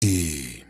Gusii.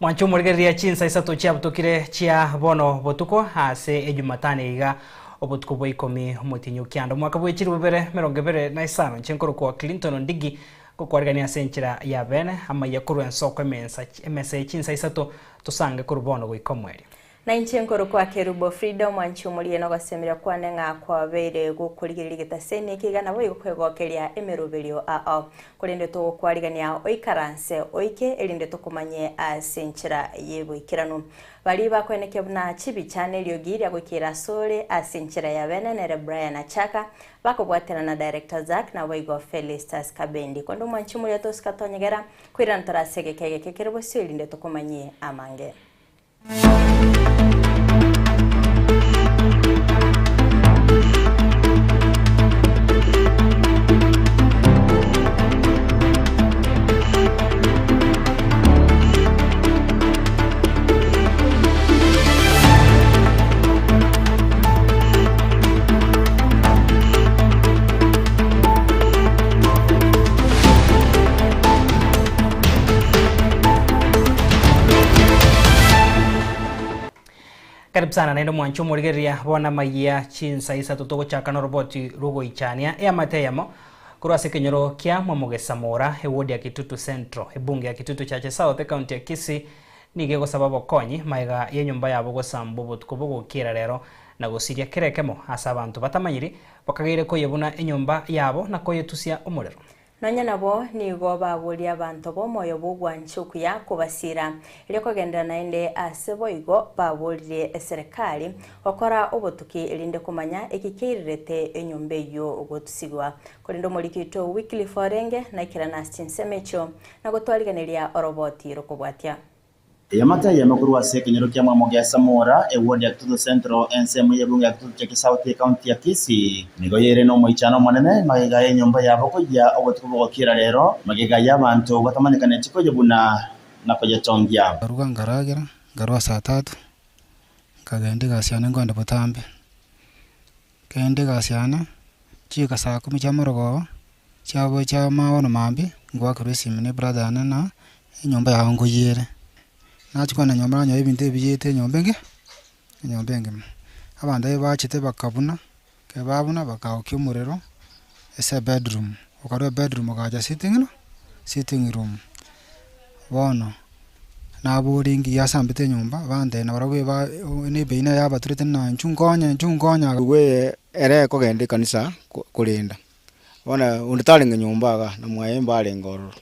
Mwanche omorigereria chinsa isato chiabutokire chia bono botuko ase ejumatano iga obotuko bwa ikomi omotienyi o kianda omwaka bwe chilifu bibere emerongo ebere na isano inche nkorokwa Clinton Ondigi ngokwarigania ase enchera ya bene amaiya korwa ensoko emensa emesa ye chinsa isato tosange korwa bono goika omoerio. Na inche nkorokwa Kerubo Frida, omwanchi omoria nogosemeria kwane ng'a kwabeire gokorigereria egetaseni eke iga naboigo kwegokeria emeroberio ao. Korende togokwarigania oikaranse oike erinde tokomanye ase enchera y'eboikeranu. Baria bakoenekia buna chibicha neriogi ria goikeera asore ase enchera ya bene nere Brian Achaka, bakobwatana na Director Zack naboigo Felistus Kabendi. Konde omwanchi omoria tosika tonyegera, koirana tore ase egeka egeke kere bosio erinde tokomanyie amange. Karibu sana naende omwanche omorigereria bono amayia chinsa isato togochaka noroboti rw'ogoichania eamate eyemo korwa ase ekenyoro kia Mwamogesamora eward ya Kitutu Central ebunge ya Kitutu Chache South ecounty ya Kisii Nigo egosaba obokonyi magega y'enyomba yabo gosambwa obotuko bogokiera rero, na gosiria kera ekemo ase abanto batamanyiri, bakageire koyebuna enyomba yabo na koyetusia omorero. Nonya nabo nigo baboria abanto b'omoyo bw'ogwancha okuya kobasiira, erio kogenderera naende ase boigo baboririe eserekari gokora obotuki erinde komanya eki keirerete enyomba eyio gotusigwa. Korende omoriki oito Wycliffe orenge naikerana ase chinsemo echio na gotwarigeneria oroboti rokobwatia. Eyamate eyemo korwa ase ekenyoro kia Mwamogesa Mora, eward ya Kitutu Central, ensemo y'ebunge ya Kitutu Chake South ecounty ya Kisii, nigo yere nomoichano omonene magega y'enyomba yabo koyia obotuko bogokiera rero, magega y'abanto batamanyekaneti koyebuna na koyetongia. Nkaruga nkaragera, nkarua saa tatu, nkagenda egasi yane nkoenda botambe. Nkagenda egasi yane, chiika saa kumi chia morogoba, chiabo chia maono mambia, ngoakerwa esimi na ebrother yane na enyomba yao nkoyiere. Nachia kogenda nyomba nanyora ebinto ebiyete enyomba enge, enyomba engima. Abanto aye bachete bakabuna, ekero babuna bakaokia omorero, ase ebedroom, okarwa ebedroom ogacha sitting ro, sitting room. Bono, naboria ngiya asambete enyomba, bantebia nabarabwo eba na ebei naye yabaturete na inchuo nkonye inchuo nkonye. Igwe eye ere ekogenda ekanisa korenda, bono onde tarenge nyomba igaa, na mwaye mbarenge ororo.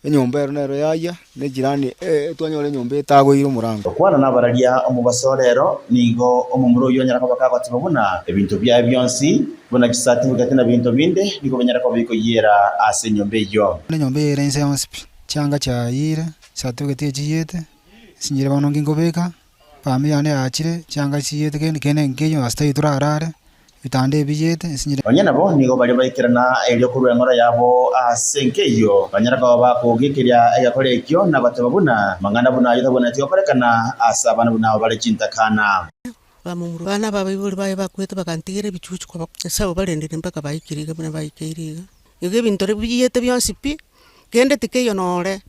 Enyomba ero nero yayia, na ejirani twanyora enyomba etagoire omorango. Gokwana nabararia omobaso rero, nigo omomura oyio anyara koba kagoteba buna ebinto biaye bionsi, buna chisatifiketi na binto binde, nigo binyare koba bikoyiera ase enyomba eyio. Enyomba eye ere inse yonsi pi, chianga chiayire, chisatifiketi echiyete, esinyire bono nginkobeka, Family yane yachire, chianga chiyete kende kende nkeiyo ase taiyo torarare, ebitanda ebiyete, esinyire. Onye nabo, nigo baria baikerana erio korwa eng'ora yabo ase enka eyio, banyare koba bakogekeria egekora ekio na goteba buna amang'ana buna ayio tabwenereti gokorekana ase abana buna aba bare chintakana. Bamomura abana b'abaibori baye bakwete bakantigera ebichuchu koba ase abwo barendire mpaka baikire iga buna baikeire iga. Igo ebinto biyete bionsi pi, kende tikeiyo nore,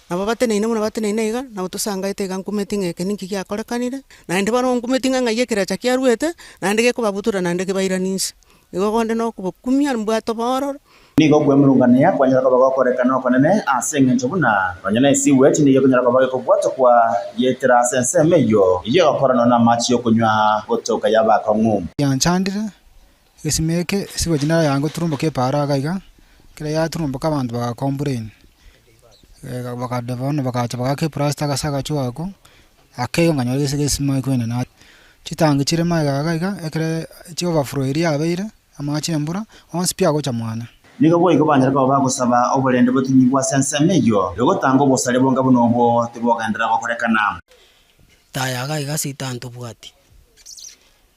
nabo bateneine buna bateneine iga, nabo tosangaete iga nkumeti ng'a eke ninki giakorekanire, naende bono nkumeti ng'a ng'ai ekerecha kiaruete, naende gekobabutora naende kebairanie inse. Igo konde na okobokumia mbwate oboororo. Nigo okwemurungania kwanyara koba gokorekana okonene ase engencho buna nonya ne sewage nigo ekonyara koba gekobwatokwa gietera ase ensemo eyio, eyio egokora nonya namache y'okonywa gotoka yaba akong'u. Yanchandire, Egesima eke sewage nero yangoturumboka epaara iga iga, ekero yaturumboka abanto baga complain, bakade bono bagacha bagaaka eplasta ase agachwe akwo, ake igo nkanyora gese egesima ekwenene. Chitangi chire magega iga iga, ekere chi overflow eria yabeire, amache embura, onsi pi agocha mwane. Nigo boigo banyare koba bagosaba oborende botinyigwe ase ensemo eyio, erio gotanga obosaria bonga buna obwo tibogenderera gokorekana. Taya iga iga ase ntobwati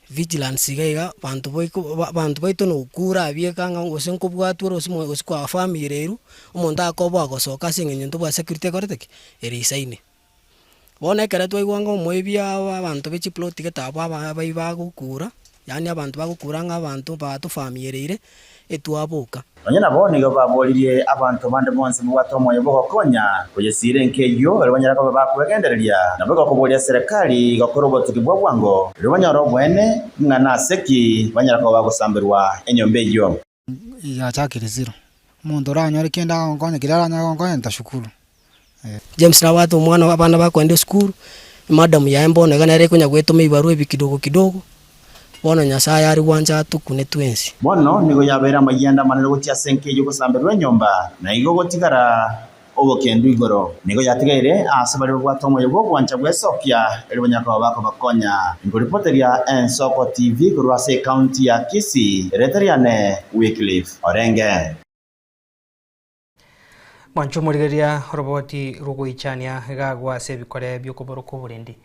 vigilance iga iga banto baiko banto baito na okura abieka ng'a gose nkobwatwa ore gose gose kwafamire erwa, omonto akoboa gosoka ase eng'encho ntobwate security ekorete ki? Ere isaine. Bono ekero twaigwa ng'a omoibi aba abanto be chiploti gete abwo aba abai bagokura, yaani abanto bagokura ng'a abanto batofamiereire, etwaboka. Nonya nabo nigo baboririe abanto bande bonsi babwate omoyo bw'ogokonya koyesiira enka eyio, erio banyare koba bakwegendereria. Nabo igo koboria serikali gokora obotuki bwa bwango, erio banyore oboene ng'a nase ki banyare koba bagosamberwa enyomba eyio. Yachakire zero, omonto oranyore kende agonkonya keria aranyare gonkonya nitashukuru. James nabwate omwana abana bakoenda esukuru, emadam yaye mbono iga nere ekonya goetoma ebibarua ebi kidogo kidogo, bono Nyasaye are gwancha atokune twensi. Bono nigo yabeire amayianda amanene gochia ase enka eyio gosamberwa enyomba, na igo gotigara obokendu igoro. Nigo yatigaire aase baria babwate omoyo bw'ogwancha gwesokia, erio banyare koba bakobakonya. Nkoripoteria Ensoko TV korwa ase ecounty ya Kisii, erieta riane Wycliffe Orenge. Mwanche omorigereria oroboti rw'ogoichania gagwa ase ebikore bi'okoborokwa oborendi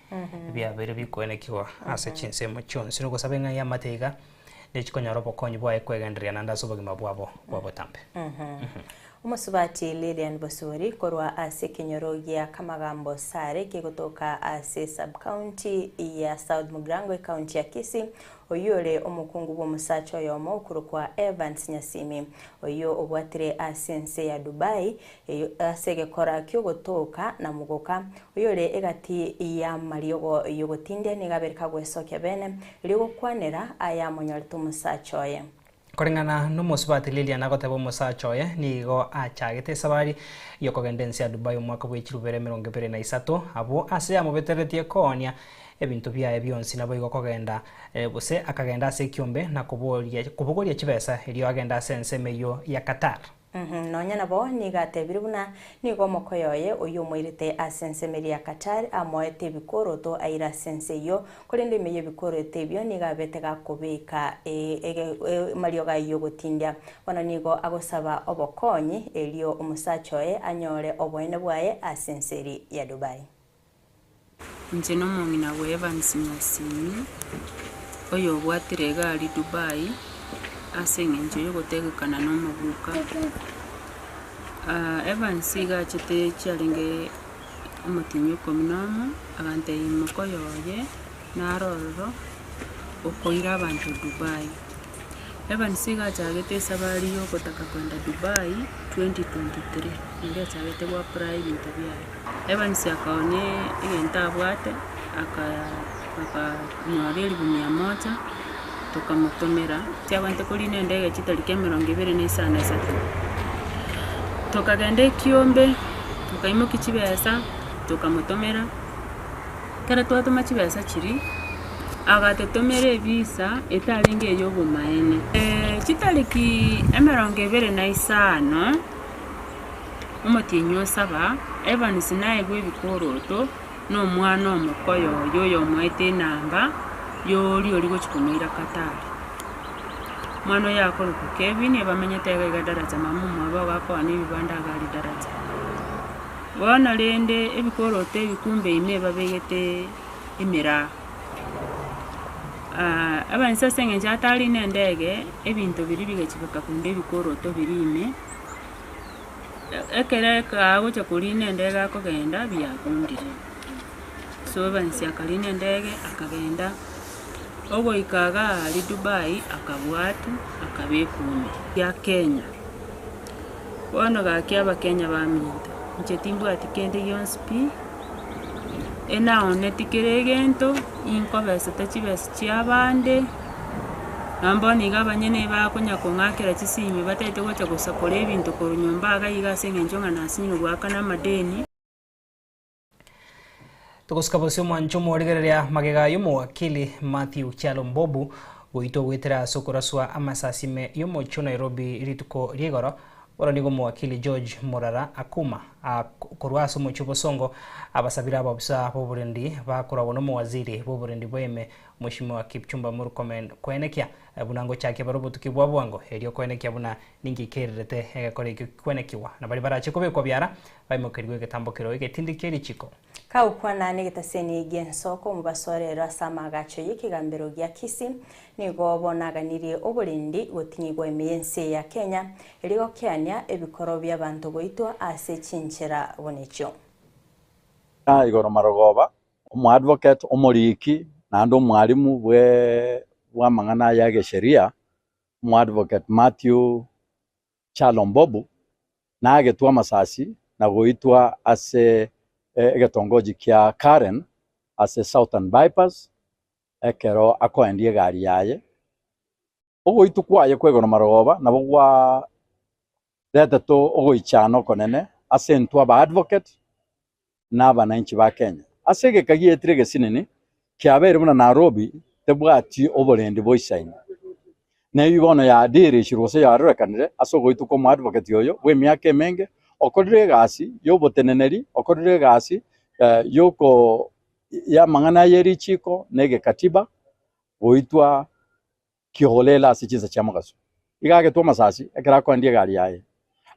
biabeire bikoenekigwa ase chinsemo chionsi nogosaba ing'a eamate iga nechikonyora obokonyi bwaye kwegendereria naende ase obogima bwabo bwa botambe. Omosubati Lilian Bosibori korwa ase ekenyoro gia Kamagambo Sare kegotoka ase sub-county ya South Mugirango ecounty ya Kisii Oyio ore omokungu bw'omosacha oyomo okorokwa Evans Nyasimi, oyio obwatire ase ense ya Dubai ase egekora ki'ogotooka na mogoka, oyio ore egati y'amariogo y'ogotindia nigo abere kagwesokia bene, erio gokwanera aya amonyorete omosacha oye. Koreng'ana nomosubati Lilian agoteba omosacha oye nigo achagete esabari y'okogenda ense ya Dubai omwaka bwe chirubere emerongo ebere na isato, abwo ase amobetereretie koonia ebinto biaye bionsi naboigo kogenda gose akagenda ase ekiombe na koboria kobogoria chibesa erio agende ase ensemo eyio ya Qatar. Nonya nabo nigo atebirie buna nigo omokoyo oye oyio omoirete ase ensemo eria ya Qatar amoete ebikoroto aire ase ense eyio, korende ime y'ebikoroto ebio nigo abete gakobeka amariogo ayio ogotindia. Bono nigo agosaba obokonyi erio omosacha oye anyore oboene bwaye ase ense eria ya Dubai. Inche nomong'ina bwa Evans Nyasimi, oyobwatire egari Dubai, ase eng'encho yogotegekana na omoguka. Evans iga achete chiarenge omotienyi ikomi na omo, agantebia mokoyo oye naro ororo, okoira abanto Dubai. Evans iga achagete esabari ya ogotaka kogenda Dubai 2023, naende achagete go apply ebinto biaye. Evans akaonia egento abwate, akanyora elifu mia moja, tokamotomera, chiabwate korina endege chitariki emerongo ebere na isano na isato. Tokagenda ekiombe, tokaimokia chibesa, tokamotomera, ekero twatoma chibesa chiria, agatotomera evisa etarenge eyobomaene. Chitariki emerongo ebere na isano, omotienyi o saba, Evans naegwe ebikoroto na omwana omokoyo oye oyomoete enamba yoria oria gochia komoira Qatar. Omwana oyo akorokwa Kevin ebamenyete iga iga daraja mama omwabo iga akoana ebibanda iga aria daraja. Bono rende ebikoroto ebi kumbe ime babegete emiraa. Abanto ase eng'encho atari na endege, ebinto biria bigachia bikakunda ebikoroto biria ime, ekero agocha korina endege akogenda biakundire. So Evans akarina endege akagenda, ogoika igaa aria Dubai akabwatwa akabekwa ime ya Kenya. Bono gaki abakenya baminto, inche timbwati kende gionsi pi, enaoneti kera egento, inkobesete chibesa chia abande, nabo bono iga abanyene bakonya kong'akera chisimi batagete gocha gosakora ebinto korwa nyomba iga iga ase eng'encho ng'a nasinyire goakana amadeni. Togosika bosio omwancho omorigereria magega y'omowakili Mathew Kyalo Mbobu goitwa goetera ase okoraswa amasasi ime y'omochie o Nairobi rituko ria igoro. Bono nigo omowakili George Morara Akuma korwa ase omochie o Bosongo abasabire ababisa b'oborendi bakoragwa nomowaziri bw'oborendi bwa ime Mheshimiwa Kipchumba Murkomen koenekia buna ngochakia bare obotuki bwa bwango erio koenekia buna ninki kererete egekora ekio kwenekiwa na baria barache kobekwa biara baimokerigwe egetambo kero egetindi kia richiko. Kagokwana negetaseni gia ensoko omobaso rero ase amagacho ya ekegambero gia Kisii nigo bonaganirie oborendi goting'igwa ime y'ense ya Kenya erio gokeania ebikoro bia abanto goitwa ase chinchera buna echio. Igoro marogoba, omoadvocate, omoriki, naende omwalimu bwe bwa amang'ana ya gesheria, omoadvocate Matthew Kyalo Mbobu, nagetwa amasasi na goitwa ase egetongoji kia Karen ase Southern Bypass ekero akoendia egari yaye. Ogoitwa kwaye kwa igoro marogoba nabo gwa retete ogoichana okonene ase intwe aba advocate na abananchi ba Kenya. Ase egeka gietire egesinini kiabeire buna Nairobi tebwati oborendi boisaine. Na eywo bono yadirishirwe gose yarorekanire ase ogoitwa kwa omoadvocate oyo bwa emiaka emenge, okorire egasi ya oboteneneri, okorire egasi yoko ya amang'ana ya erichiko na egekatiba goitwa kiholela ase chinsa chia mogaso. Iga agetwa amasasi ekero akoendia egari yaye.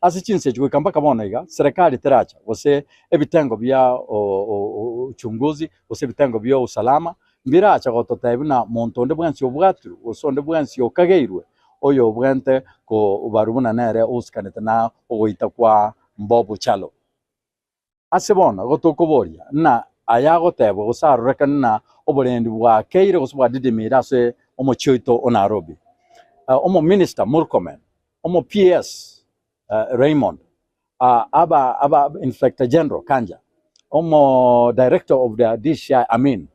Ase chinsa echi goika mpaka bono iga, serikali teracha gose ebitengo bia uchunguzi gose ebitengo bia usalama mbiracha gototebia buna monto onde bwensi obwatirwe gose onde bwensi okageirwe oyo obwente kobarwa buna nere ousikanete na ogoita kwa Mbobu Kyalo. Ase bono igo tokoboria ng'a aya agotebwa gose arorekane na oborendi bwakeire gose bwadidimire ase omochie oito o Nairobi. Omominister Murkomen, omo PS Raymond, aba aba Inspector General Kanja, omo Director of the DCI Amin,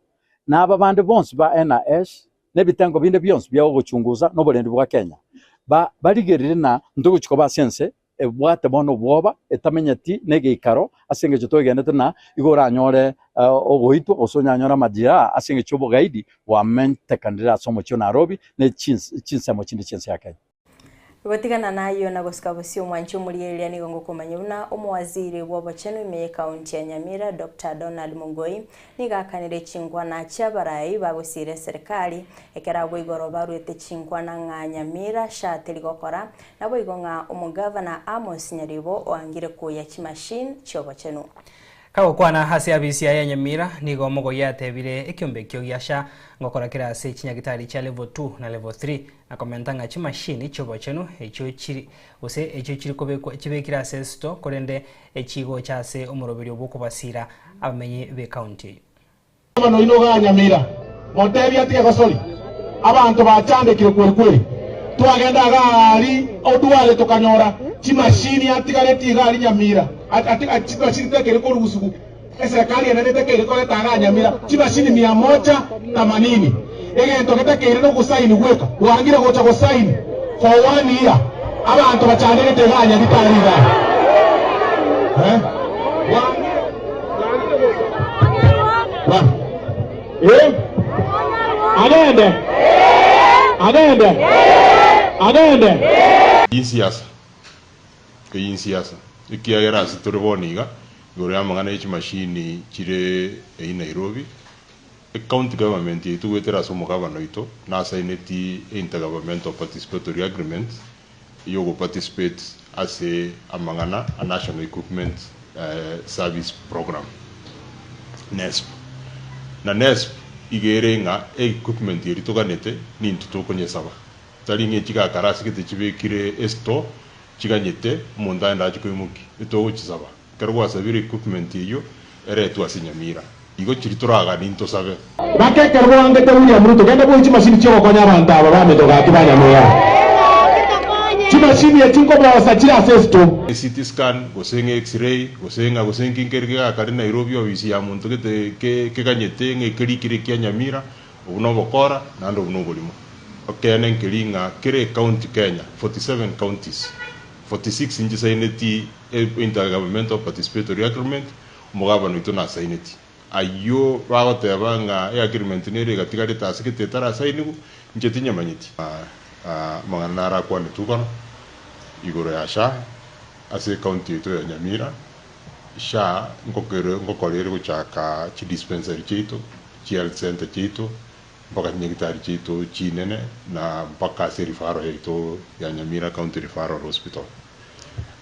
na aba bande bonsi ba NIS na ebitengo binde bionsi bia ogochunguza na oborendi bwa Kenya, ba barigerire na ntogochi koba ase ense ebwate bono obwoba etamenyeti na egeikaro ase eng'encho twegenete na igo oranyore ogoitwa gose onyanyore amajeraha ase eng'encho obogaidi bwamentekanire ase omochie o Nairobi na chinsemo chinde chi'ense ya Kenya. Gotigana nayo na gosika bosio omwanchi omoriereria nigo ngokomanya buna omowaziri bwa obochenu ime y'ekaunti ya Nyamira Dr. Donald Mogoi nigo akanire chinkwana chi'abarai bagosire eserikali ekero abwo igoro baruete chinkwana ng'a Nyamira shateri gokora nabo igo ng'a omogavana Amos Nyaribo oangire kuya chimashini chiobochenu. Kagokwana ase abisi ya Nyamira nigo Mogoi atebire ekiombe ekio gia SHA ngokora kera ase chinyagitari chia level 2 na level 3 na komenta ng'a chimashini chiobochenu echio chiri gose echio chiri kobekwa chibekire ase esito korende echigocha ase omoroberi obwokobasira abamenyi b'ekaunti eyo. Bano ino ga Nyamira motebia atige gosori abanto bachandekire kweri kweri twagenda gari odware tukanyora chimashini atigareti igari Nyamira chimashini tekere korugusugu eserikali enene tekere koreta ga Nyamira chimashini 180 egento getekeire no gusaini gweka wangire gocha gusaini for 1 year abantu bachandegete ga Nyabitari iga agende agende agende Insiasa eyinsiasa ekiagera ase tore bono iga igoro ya amang'ana ya chimashini chire ei Nairobi, ecounty government yaitu goetera ase omogabana oito nasaineti intergovernmental participatory agreement yogo participate ase amang'ana a National Equipment Service Program NESP. Na NESP igere ng'a equipment eri toganete ninto tokonyesaba tari ng'a chigakara ase gete chibekire estore chiganyete omonto aende ache koimoki etogochisaba ekero gwasabire equipment eywo eretwe ase Nyamira igo chiri toragani ntosabe. Bakekero bwangete William Ruto genda bwe chimashini chiogokonya abantu aba bametogaki ba Nyamira chimashini echi nkobosa chiri ase esito CT scan gose ng'a x-ray gose ng'a gose nkinkeri kegakare Nairobi ofisi ya monto gete keganyete ng'a ekerikire kia Nyamira obu nobokora naende obu noborimo. Okene nkeri ng'a kere county Kenya 47 counties 46 nchisaineti intergovernmental participatory agreement omogabana oito nasaineti aywo bagoteba ng'a e agreement nere egatigarete ase gete etarasainiwu inche tinyamanyeti. Amang'ana narakwane bono igoro ya SHA. Ase ecounty yaito ya Nyamira, SHA nkokere nkokora ere gochaka chidispensary chiaito, chihealth center chiaito, mpaka chinyagitari chiaito chinene na mpaka ase referral yaito ya Nyamira County Referral Hospital.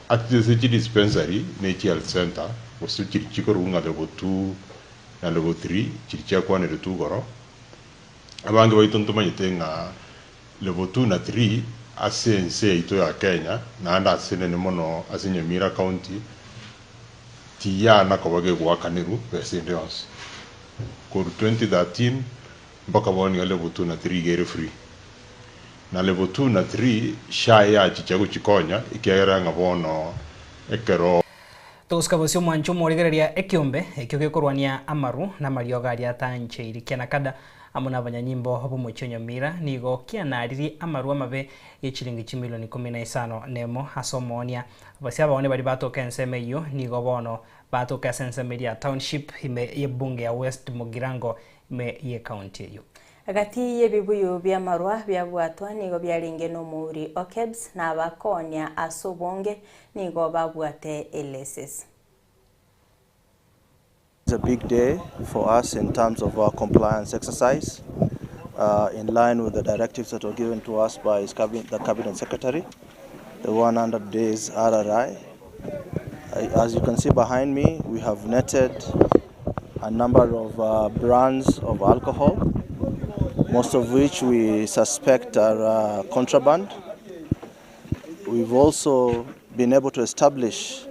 Ase chidispensary na echihealth center gose chiri chikorokwa ng'a level 2 na level 3 chiri chiakwaneretwe igoro, abange baito ntomanyete ng'a level 2 na 3 ase ense yaito ya Kenya naende ase nene mono ase Nyamira County tiyana koba gegoakanerwa besa ende yonsi. Korwa 2013 mpaka bono nigo level 2 na 3 iga ere free. Na level 2 na 3 SHA yachicha gochikonya ekiagera ng'a bono ekero Togosika bosio omwancho omorigereria ekiombe ekio gekorwania amaru na amariogo aria atancheiri kia NACADA amo na abanyanyimbo b'omochie o Nyamira nigo kianaririe amaru amabe ye chiringi chimilioni 15 ase omoonia. Bosio abaonia baria batoka ensemo eyio nigo bono batoka ase ensemo eria ya Township ime y'ebunge ya West Mugirango ime y'ecounty eyio. Gati y'ebibuyu bi'amarwa biabwatwa nigo biarenge nomouri o Kebs, na abakoonia ase obonge nigo babwate elesis. It's a big day for us in terms of our compliance exercise in line with the directives that were given to us by his cabinet, the Cabinet Secretary, the 100 days RRI. As you can see behind me, we have netted a number of brands of alcohol, most of which we suspect are contraband. We've also been able to establish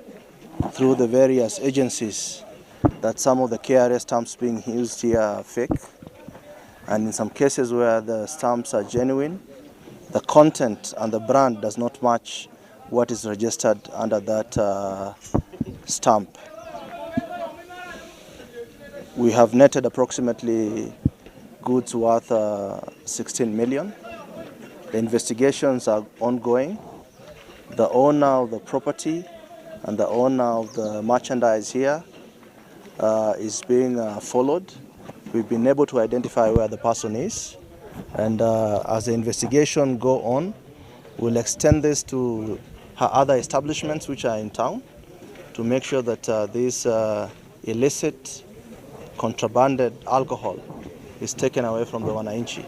through the various agencies that some of the KRA stamps being used here are fake. And in some cases where the stamps are genuine, the content and the brand does not match what is registered under that stamp. We have netted approximately goods worth 16 million. The investigations are ongoing. The owner of the property and the owner of the merchandise here is being followed. We've been able to identify where the person is, and as the investigation go on, we'll extend this to her other establishments which are in town to make sure that this illicit contrabanded alcohol is taken away from the wananchi,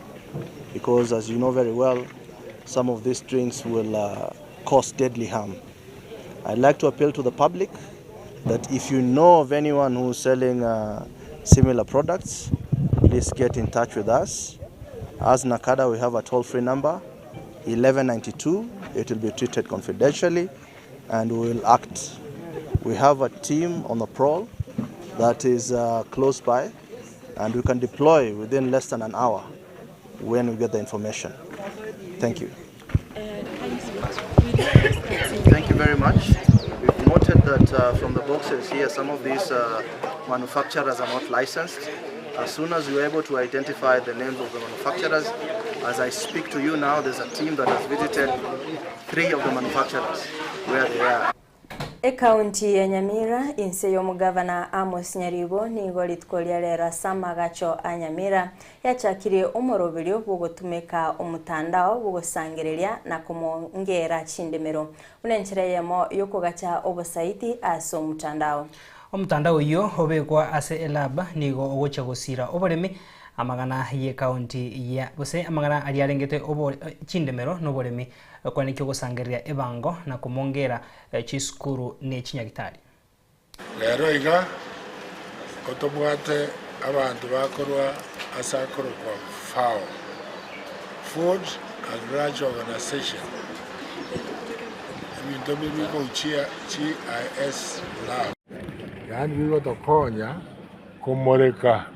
because as you know very well, some of these drinks will cause deadly harm. I'd like to appeal to the public that if you know of anyone who's selling similar products, please get in touch with us. As NACADA, we have a toll-free number, 1192. It will be treated confidentially and we will act. We have a team on the prowl that is close by, and we can deploy within less than an hour when we get the information. Thank you. Thank you very much. We've noted that from the boxes here, some of these manufacturers are not licensed. As soon as we're able to identify the names of the manufacturers, as I speak to you now, there's a team that has visited 3 of the manufacturers where they are. Ekaunti ya Nyamira inse y'omugavana Amos Nyaribo nigo rituko ria rero ase amagacho a Nyamira yachakirie omoroberio bwogotumeka omotandao bwogosangereria na komongera chindemero buna enchera eyemo yokogacha obosaiti ase omotandao. Omotandao oyo obekwa ase elab nigo ogocha gosira oboremi amagana y'ekaunti ya gose amagana aria arengete chindemero n'oboremi kwaneki ogosangereria ebango na komongera chisukuru ne chinyagitari. Rero iga kotobwate abantu bakorwa ase akorokwa FAO, Food Agriculture Organization, ebinto bibikochia GIS lab, yaani bigotokonya komoreka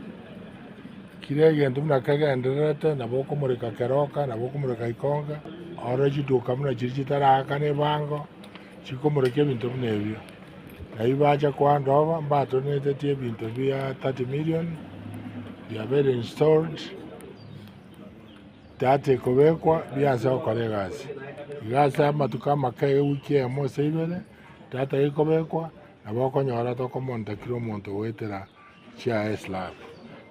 kire egento buna kegendererete, nabo okomoreka Keroka, nabo okomoreka Ikonge, oro chiduka buna chiri chitarakana ebango chikomoreka ebinto buna ebio. Nabi bacha koandoba mbatonetetie ebinto bia 30 million biabeire installed data ekobekwa biase gokora egasi. Iga ase amatuko amake ewiki eyemo ase ibere data gekobekwa nabo okonyora tokomonta kera omonto goetera GIS lab.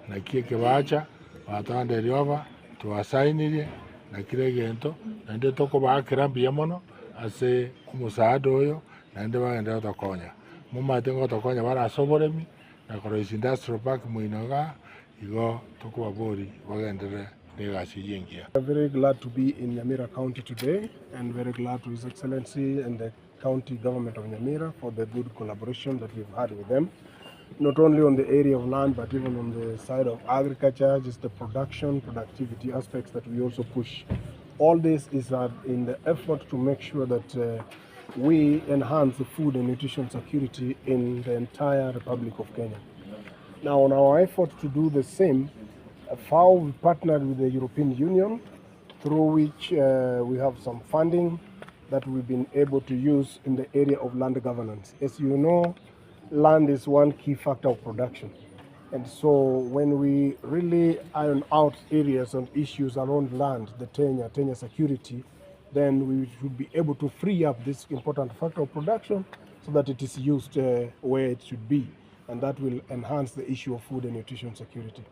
Naki ekebacha batwanda erioba twasainirie na kera egento naende tokobakera mbuya mono ase omosaada oyo. Naende bagenderere gotokonya. Momanyete ngotokonya bare ase oboremi, na koroisia industrial park moino igaa, igo tokobabori bagenderere na egasi eyio engiya. We are very glad to be in Nyamira County today and very glad to His Excellency and the County Government of Nyamira for the good collaboration that we've had with them, not only on the area of land but even on the side of agriculture, just the production, productivity aspects that we also push. All this is uh, in the effort to make sure that uh, we enhance the food and nutrition security in the entire Republic of Kenya. Now, on our effort to do the same, FAO we partnered with the European Union, through which uh, we have some funding that we've been able to use in the area of land governance. As you know, land is one key factor of production. And so when we really iron out areas and issues around land, the tenure, tenure security, then we should be able to free up this important factor of production so that it is used uh, where it should be. And that will enhance the issue of food and nutrition security.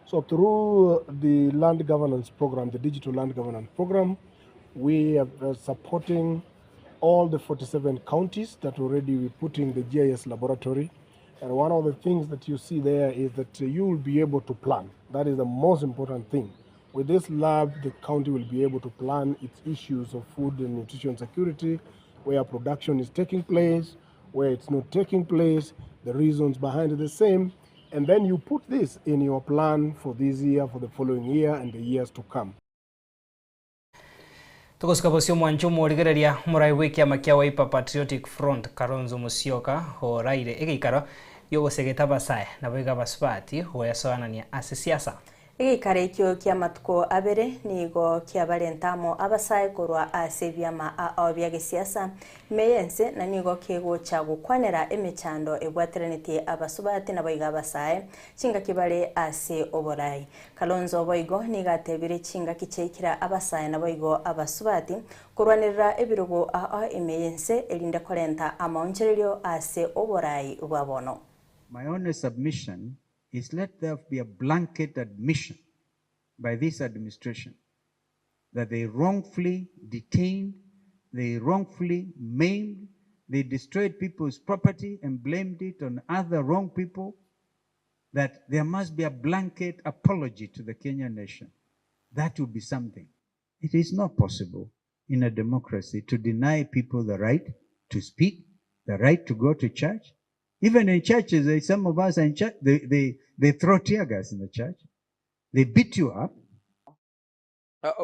So through the land governance program, the digital land governance program, we are uh, supporting all the 47 counties that already we put in the GIS laboratory. And one of the things that you see there is that you will be able to plan. That is the most important thing. With this lab, the county will be able to plan its issues of food and nutrition security, where production is taking place, where it's not taking place, the reasons behind the same. And then you put this in your plan for this year, for the following year, and the years to come. Togosika bosio omwancho omorigereria omorai bwa ekiama kia Wiper Patriotic Front Kalonzo Musyoka oraire egeikaro giogosegeta abasae nabo iga abasubati goesoanania ase siasa. Egeikaro ekio kia amatuko abere nigo kiabarenta amo abasae korwa ase ebiama ao bia gesiasa ime y'ense na nigo kegocha gokwanera emechando ebwateranetie abasubati nabo iga abasae chingaki bare ase oborai. Kalonzo boigo nigo atebire chingaki chiaikire abasae nabo igo abasubati korwanerera ebirogo ao ime y'ense erinde korenta amaonchorerio ase oborai bwa bono. My only submission is let there be a blanket admission by this administration that they wrongfully detained, they wrongfully maimed, they destroyed people's property and blamed it on other wrong people, that there must be a blanket apology to the Kenyan nation. That would be something. It is not possible in a democracy to deny people the right to speak, the right to go to church. Even in churches, eh, some of us are in church, they, they, they throw tear gas in the church. They beat you up.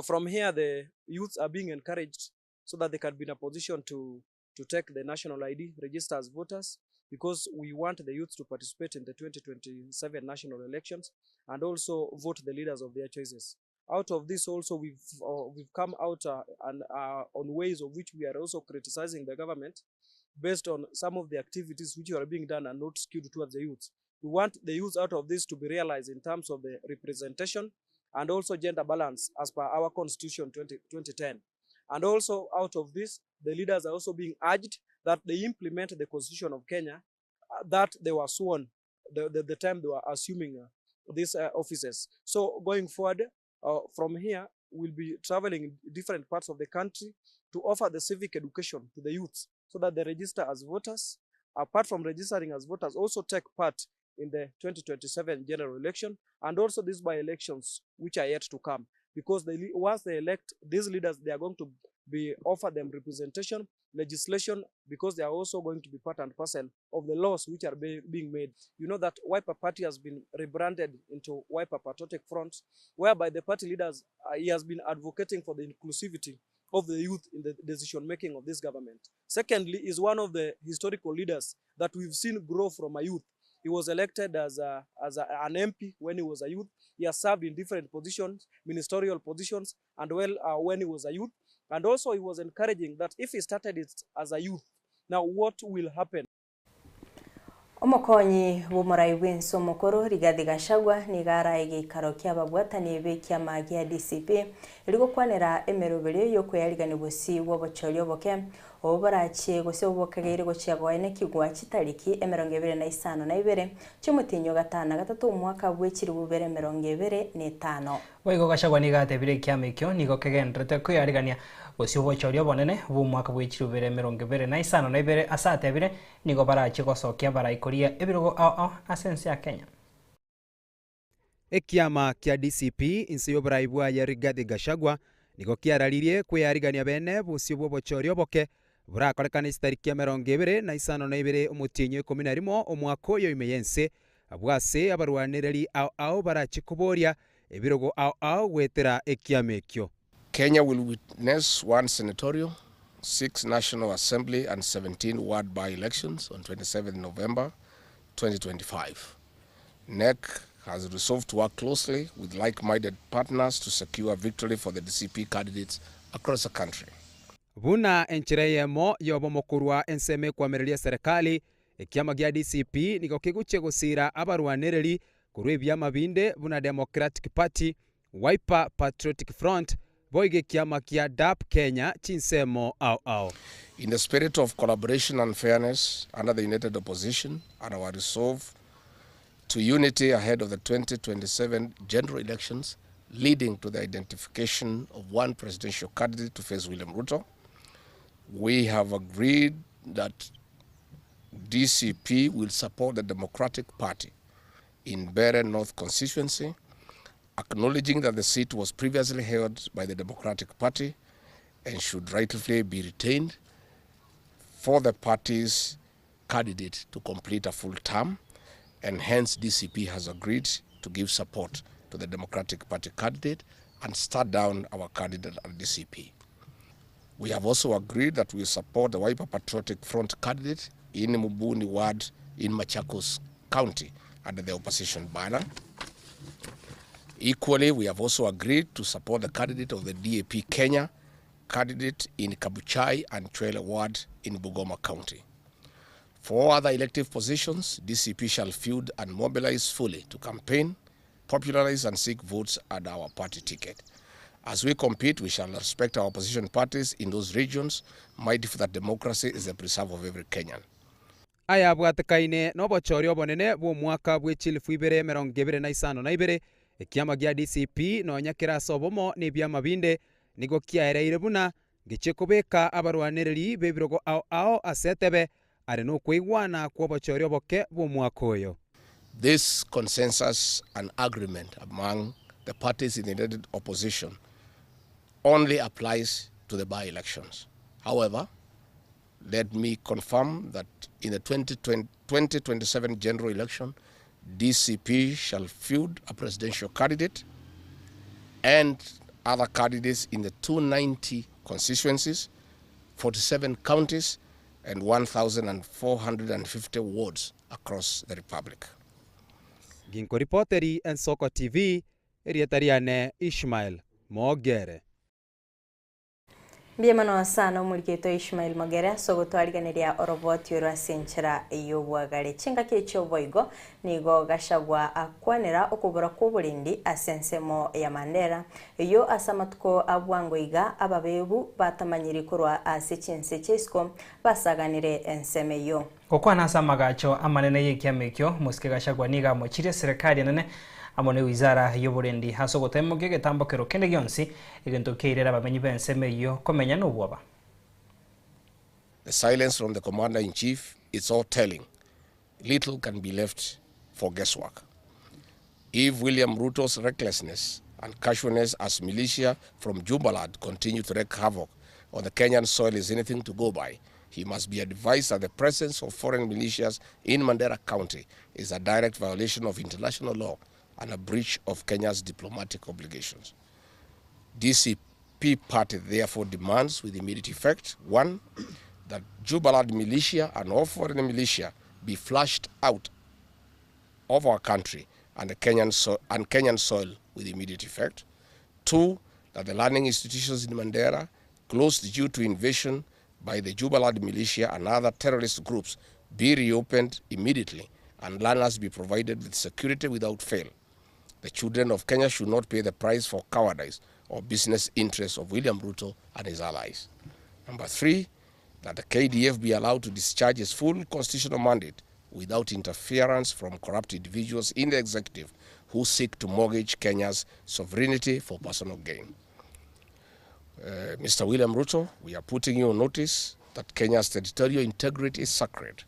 From here, the youths are being encouraged so that they can be in a position to, to take the national ID, register as voters, because we want the youth to participate in the 2027 national elections and also vote the leaders of their choices. Out of this also, we've, we've come out and, on ways of which we are also criticizing the government based on some of the activities which are being done and not skewed towards the youth. We want the youth out of this to be realized in terms of the representation and also gender balance as per our constitution 20, 2010. And also out of this, the leaders are also being urged that they implement the constitution of Kenya that they were sworn the, the, the time they were assuming these offices. So going forward, from here, we'll be traveling in different parts of the country to offer the civic education to the youths so that they register as voters. Apart from registering as voters, also take part in the 2027 general election and also these by-elections which are yet to come. Because they, once they elect these leaders, they are going to be offer them representation, legislation, because they are also going to be part and parcel of the laws which are be, being made. You know that Wiper Party has been rebranded into Wiper Patriotic Front, whereby the party leaders, he has been advocating for the inclusivity of the youth in the decision making of this government. Secondly, is one of the historical leaders that we've seen grow from a youth. He was elected as, a, as a, an MP when he was a youth. He has served in different positions, ministerial positions, and well, uh, when he was a youth. And also he was encouraging that if he started it as a youth, now what will happen? Omokonyi bw'omorai bw'ense omokoro Rigathi Gachagua nigo arae geikaro kia ababwatani b'ekiama gia DCP erigokwanera emeroberio y'okweyarigania bosi bwa obochori oboke. Obo borachie gose obokageire gochia goenekigwa chitariki 25 chi'omotienyi o gatano na gatato omwaka bwe chilifu bibere 25. Boigo Gachagua nigo atebire ekiama ekio nigo kegendererete kweyarigania gose obochori obonene bw'omwaka bwe chilifu bibere 52 ase atebire nigo barachie gosokia abarai koria ebirogo ao ao ase ense ya Kenya. Ekiama kia DCP inse y'oborai bwaye Rigathi Gachagua nigo kiararirie kweyarigania bene bosio bw'obochori oboke borakorekane chitariki 25 omotienyi o 11 omwaka oyo ime y'ense abwo ase abarwanereri ao ao barachie koboria ebirogo ao ao goetera ekiama ekio. Kenya will witness one senatorial, six National Assembly and 17 ward by-elections on 27 November 2025. NEC has resolved to work closely with like-minded partners to secure victory for the DCP candidates across the country. Buna enchera eyemo y'obomo korwa ensemo ekwamereria eserekari, ekiama gia DCP nigo kegochia gosiira abarwanereri korwa ebiama binde buna Democratic Party, Wiper Patriotic Front, boigo ekiama kia DAP Kenya chinsemo ao ao. In the spirit of collaboration and fairness under the United Opposition and our resolve to unity ahead of the 2027 general elections leading to the identification of one presidential candidate to face William Ruto, we have agreed that DCP will support the Democratic Party in Mbeere North constituency, acknowledging that the seat was previously held by the Democratic Party and should rightfully be retained for the party's candidate to complete a full term, and hence DCP has agreed to give support to the Democratic Party candidate and start down our candidate at DCP. We have also agreed that we support the Wiper Patriotic Front candidate in Mumbuni Ward in Machakos County under the opposition banner. Equally, we have also agreed to support the candidate of the DAP Kenya candidate in Kabuchai and Chwele Ward in Bungoma County. For all other elective positions, DCP shall field and mobilize fully to campaign, popularize and seek votes at our party ticket. As we compete, we shall respect our opposition parties in those regions, mindful that democracy is the preserve of every Kenyan. Ayabwatekaine nobochori obonene bw'omwaka bwe chilifu ibere 25, ekiama gia DCP nonya kere ase obomo na ebiama binde nigo kiaereire buna ngeche kobeka abarwanereri b'ebirogo ao ao ase etebe are nokweigwana kw'obochori oboke bw'omwaka oyo. This consensus and agreement among the parties in the united opposition only applies to the by-elections. However, let me confirm that in the 2027 general election, DCP shall field a presidential candidate and other candidates in the 290 constituencies, 47 counties, and 1,450 wards across the republic. Ginkoripoteri Ensoko TV, erieta riane Ishmael Mogere. Mbuya mono sana omoriketo Ishmael Mogere ase ogotwariganeria oroboti oro ase enchera y'obwagare. Chingaki echio oboigo nigo Gachagua akwanera okobora kwa oborendi ase ensemo ya Mandera eyio ase amatuko a bwango iga ababebu batamanyiri korwa ase chinse chia isiko basaganire ensemo eyio. Gokwana ase amagacho amanene y'ekiama ekio, Mosike Gachagua nigo amochirie eserekari enene amo ne wizara y'oborendi ase ogotemokia egetambokero kende gionsi egento kiairera abamenyi b'ensemo eyio komenya nobwoba. The silence from the commander-in-chief is all telling. Little can be left for guesswork. If William Ruto's recklessness and casualness as militia from Jubaland continue to wreak havoc on the Kenyan soil is anything to go by, he must be advised that the presence of foreign militias in Mandera County is a direct violation of international law and a breach of Kenya's diplomatic obligations. DCP party therefore demands with immediate effect, 1, that Jubaland militia and all foreign militia be flushed out of our country and the Kenyan, and Kenyan soil with immediate effect. 2, that the learning institutions in Mandera, closed due to invasion by the Jubaland militia and other terrorist groups, be reopened immediately and learners be provided with security without fail. The children of Kenya should not pay the price for cowardice or business interests of William Ruto and his allies. Number 3, That the KDF be allowed to discharge its full constitutional mandate without interference from corrupt individuals in the executive who seek to mortgage Kenya's sovereignty for personal gain. Uh, Mr. William Ruto, we are putting you on notice that Kenya's territorial integrity is sacred.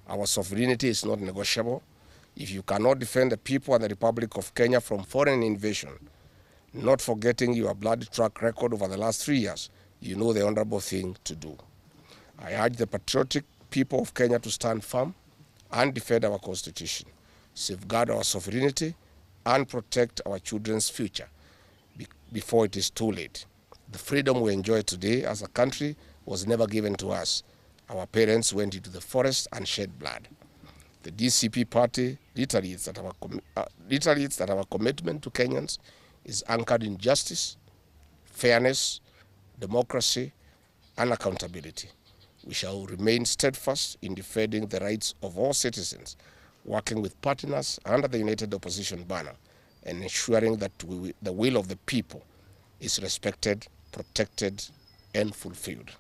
Our sovereignty is not negotiable. If you cannot defend the people and the Republic of Kenya from foreign invasion, not forgetting your bloody track record over the last three years, you know the honorable thing to do. I urge the patriotic people of Kenya to stand firm and defend our constitution, safeguard our sovereignty, and protect our children's future before it is too late. The freedom we enjoy today as a country was never given to us. Our parents went into the forest and shed blood. The DCP party reiterates that our, reiterates that our commitment to Kenyans is anchored in justice, fairness, democracy, and accountability. We shall remain steadfast in defending the rights of all citizens, working with partners under the United Opposition banner and ensuring that we, the will of the people is respected, protected, and fulfilled.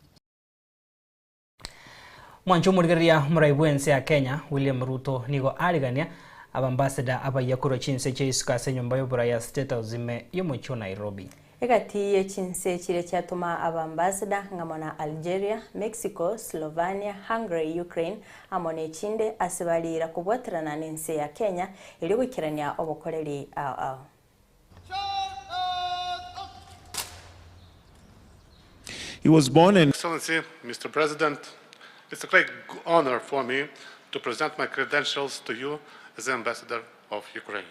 Mwancho omorigereria omorai bwa ense ya Kenya William Ruto nigo arigania abambassador abaiya korwa chinse chia isiko ase enyomba ya oborai ya State House ime ya omochie o Nairobi. Egati ye chinse chire chiatoma abambassador ng'amo na Algeria, Mexico, Slovenia, Hungary, Ukraine amo na echinde ase barira kobwaterana na ense ya Kenya eri goikerania obokoreri ao ao. He was born in Excellency, Mr. President, it's a great honor for me to present my credentials to you as the ambassador of Ukraine.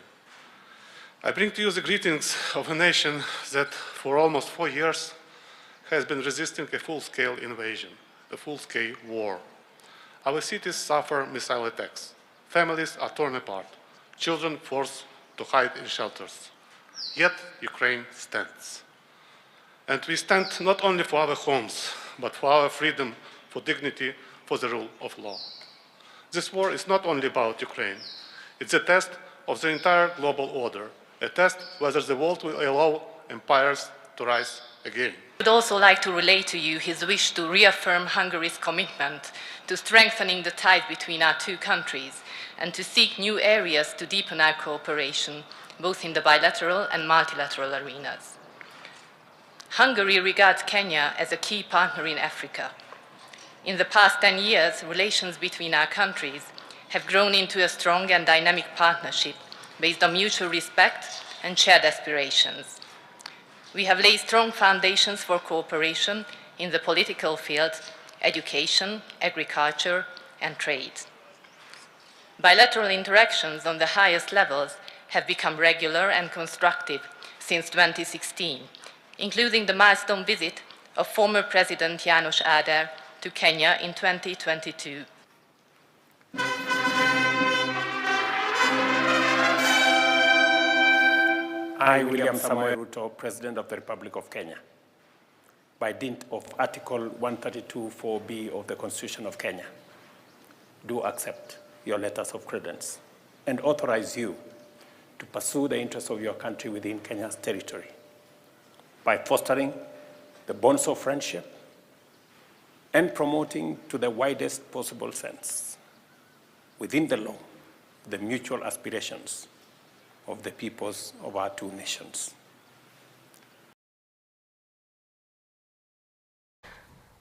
I bring to you the greetings of a nation that for almost 4 years has been resisting a full-scale invasion, a full-scale war. Our cities suffer missile attacks. Families are torn apart, children forced to hide in shelters. Yet Ukraine stands. And we stand not only for our homes, but for our freedom, for dignity, for the rule of law. This war is not only about Ukraine. It's a test of the entire global order, a test whether the world will allow empires to rise again. I would also like to relay to you his wish to reaffirm Hungary's commitment to strengthening the ties between our two countries and to seek new areas to deepen our cooperation, both in the bilateral and multilateral arenas. Hungary regards Kenya as a key partner in Africa. In the past 10 years, relations between our countries have grown into a strong and dynamic partnership based on mutual respect and shared aspirations. We have laid strong foundations for cooperation in the political field, education, agriculture, and trade. Bilateral interactions on the highest levels have become regular and constructive since 2016, including the milestone visit of former President János Áder to Kenya in 2022. I, William Samoei Ruto, President of the Republic of Kenya, by dint of Article 132.4b of the Constitution of Kenya, do accept your letters of credence and authorize you to pursue the interests of your country within Kenya's territory by fostering the bonds of friendship and promoting to the widest possible sense, within the law, the mutual aspirations of the peoples of our two nations.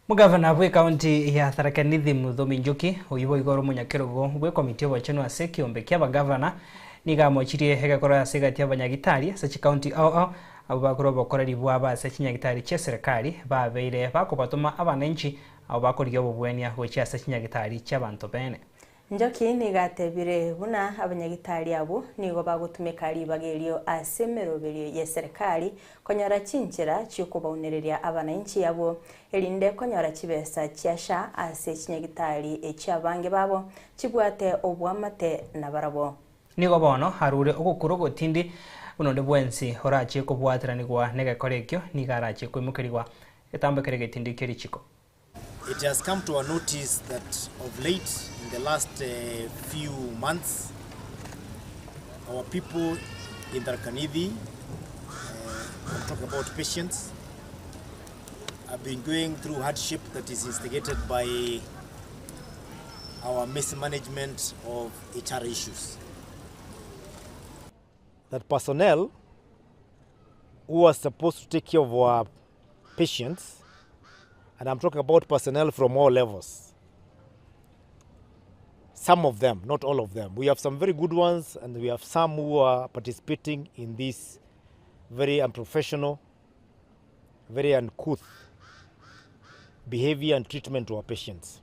Mugavana bwe county ya Tharaka Nithi Muthomi Njuki oyu boigo ore omonyakerogo bwe komiti obochenu ase ekiombe kia abagavana nigo amochirie egekoro ase egati abanyagitari ase chikaunti ao ao abo bakora obokoreri bwabo ase chinyagitari chia serikali babeire bakobatoma abananchi abo bakorigia obobwania gochia ase chinyagitari chia abanto bene. Njoki nigatebire buna abanyagitari abo nigo bagotumeka ribaga ase emeroberio ya serikali konyora chinchera chiokobaunereria abananchi abo erinde konyora chibesa chiasha ase chinyagitari echiabange babo chibwate obwamate na barabo. Nigo bono harure ogokura ogotindi bunonde bwensi orachie kobwateranigwa negekora ekio nigo arachie koimokerigwa etambekere getindi kia richiko. It has come to our notice that of late, in the last few months, our people in Tharaka Nithi, I'm talking about patients, have been going through hardship that is instigated by our mismanagement of HR issues. That personnel who are supposed to take care of our patients, and I'm talking about personnel from all levels, some of them, not all of them. We have some very good ones, and we have some who are participating in this very unprofessional, very uncouth behavior and treatment to our patients.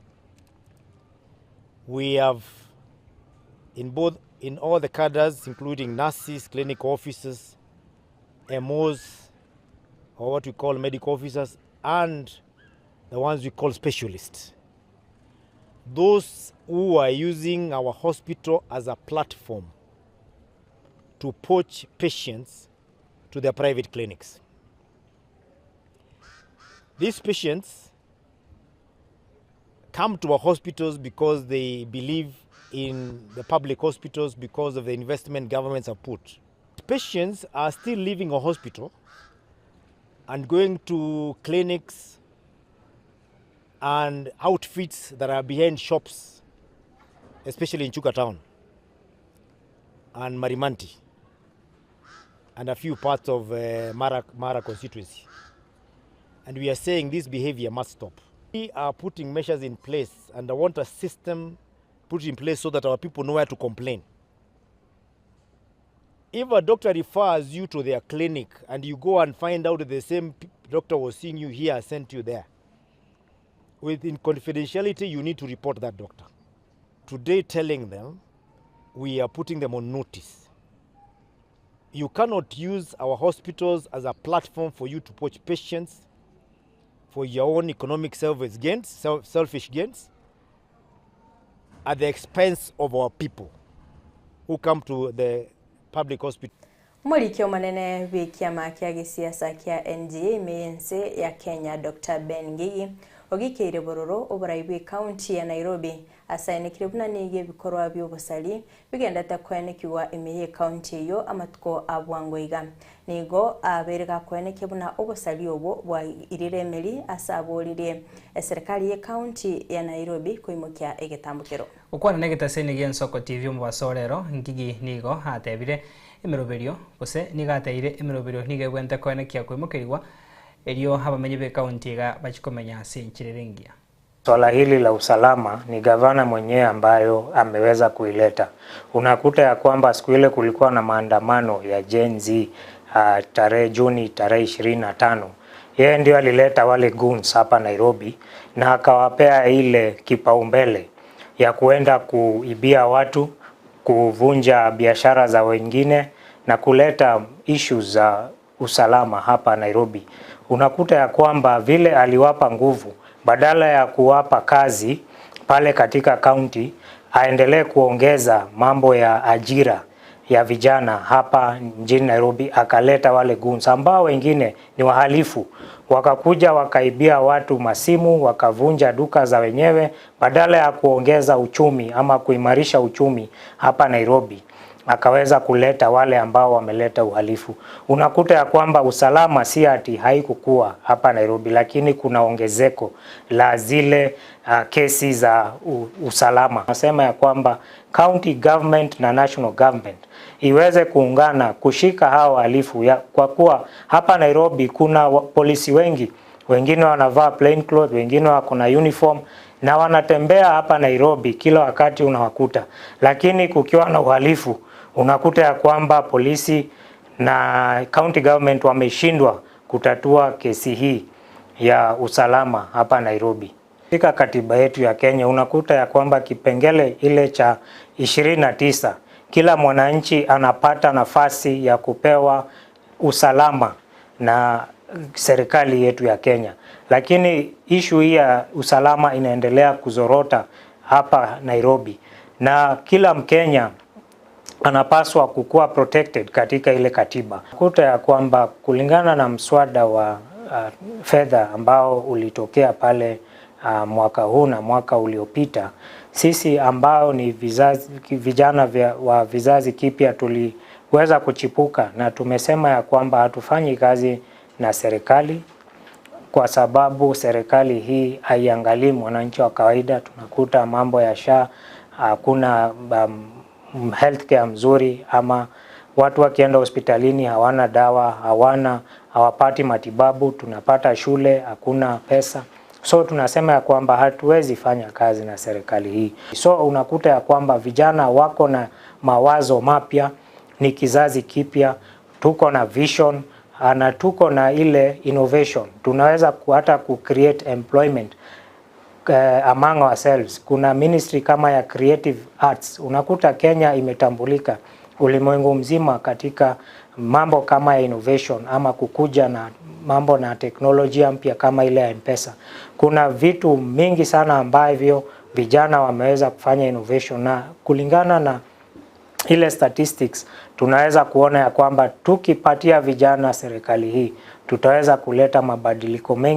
We have in both in all the cadres, including nurses, clinical officers, MOs, or what we call medical officers, and the ones we call specialists. Those who are using our hospital as a platform to poach patients to their private clinics. These patients come to our hospitals because they believe in the public hospitals because of the investment governments have put. Patients are still leaving a hospital and going to clinics and outfits that are behind shops, especially in Chuka town and Marimanti and a few parts of Mara, Mara constituency. And we are saying this behavior must stop. We are putting measures in place and I want a system put in place so that our people know where to complain. If a doctor refers you to their clinic and you go and find out the same doctor was seeing you here, sent you there, within confidentiality, you need to report that doctor. Today, telling them we are putting them on notice. You cannot use our hospitals as a platform for you to poach patients for your own economic selfish gains, selfish gains, at the expense of our people who come to the public hospital. Omoriki omonene bw'ekiama kia gesiasa kia NDA ime y'ense ya Kenya Doctor Ben Ngigi ogikeire bororo oborai bw'ecounty ya Nairobi asaenekire buna nigo ebikorwa bi'obosari bigendete koenekigwa ime y'ecounty eyio amatuko a bwango iga. Nigo abeire gakoenekia buna obosari obwo bwairire emeri ase aboririe eserekari y'ecounty ya Nairobi koimokia egetambokero. Gokwana negetaseni gi'Ensoko TV omobaso o rero, Ngigi nigo atebire emeroberio gose nigo ateire emeroberio nigo egwente koenekia koimokerigwa erio abamenyi b'ecounty iga bachie komenya ase enchera ere engiya. Swala hili la usalama ni gavana mwenyewe ambayo ameweza kuileta. Unakuta ya kwamba siku ile kulikuwa na maandamano ya Gen Z tarehe Juni tarehe 25. Yeye ndio alileta wale goons hapa Nairobi na akawapea ile kipaumbele ya kuenda kuibia watu, kuvunja biashara za wengine na kuleta issues za usalama hapa Nairobi. Unakuta ya kwamba vile aliwapa nguvu, badala ya kuwapa kazi pale katika county, aendelee kuongeza mambo ya ajira ya vijana hapa mjini Nairobi, akaleta wale goons ambao wengine ni wahalifu, wakakuja wakaibia watu masimu, wakavunja duka za wenyewe, badala ya kuongeza uchumi ama kuimarisha uchumi hapa Nairobi, akaweza kuleta wale ambao wameleta uhalifu. Unakuta ya kwamba usalama si ati haikukua hapa Nairobi, lakini kuna ongezeko la zile kesi za usalama. Nasema ya kwamba county government na national government iweze kuungana kushika hao wahalifu, kwa kuwa hapa Nairobi kuna polisi wengi, wengine wanavaa plain clothes, wengine wako na uniform na wanatembea hapa Nairobi kila wakati unawakuta, lakini kukiwa na uhalifu unakuta ya kwamba polisi na county government wameshindwa kutatua kesi hii ya usalama hapa Nairobi. Katika katiba yetu ya Kenya unakuta ya kwamba kipengele ile cha 29 kila mwananchi anapata nafasi ya kupewa usalama na serikali yetu ya Kenya, lakini ishu hii ya usalama inaendelea kuzorota hapa Nairobi, na kila Mkenya anapaswa kukuwa protected katika ile katiba. Kuta ya kwamba kulingana na mswada wa fedha ambao ulitokea pale mwaka huu na mwaka uliopita, sisi ambao ni vizazi, vijana wa vizazi kipya tuliweza kuchipuka na tumesema ya kwamba hatufanyi kazi na serikali. kwa sababu serikali hii haiangalii mwananchi wa kawaida. Tunakuta mambo ya SHA, hakuna healthcare mzuri, ama watu wakienda hospitalini hawana dawa, hawana hawapati matibabu. Tunapata shule hakuna pesa. So tunasema ya kwamba hatuwezi fanya kazi na serikali hii. So unakuta ya kwamba vijana wako na mawazo mapya, ni kizazi kipya, tuko na vision na tuko na ile innovation. Tunaweza hata ku create employment among ourselves. Kuna ministry kama ya creative arts, unakuta Kenya imetambulika ulimwengu mzima katika mambo kama ya innovation ama kukuja na mambo na teknolojia mpya kama ile ya M-Pesa. Kuna vitu mingi sana ambavyo vijana wameweza kufanya innovation, na kulingana na ile statistics tunaweza kuona ya kwamba tukipatia vijana serikali hii tutaweza kuleta mabadiliko mengi.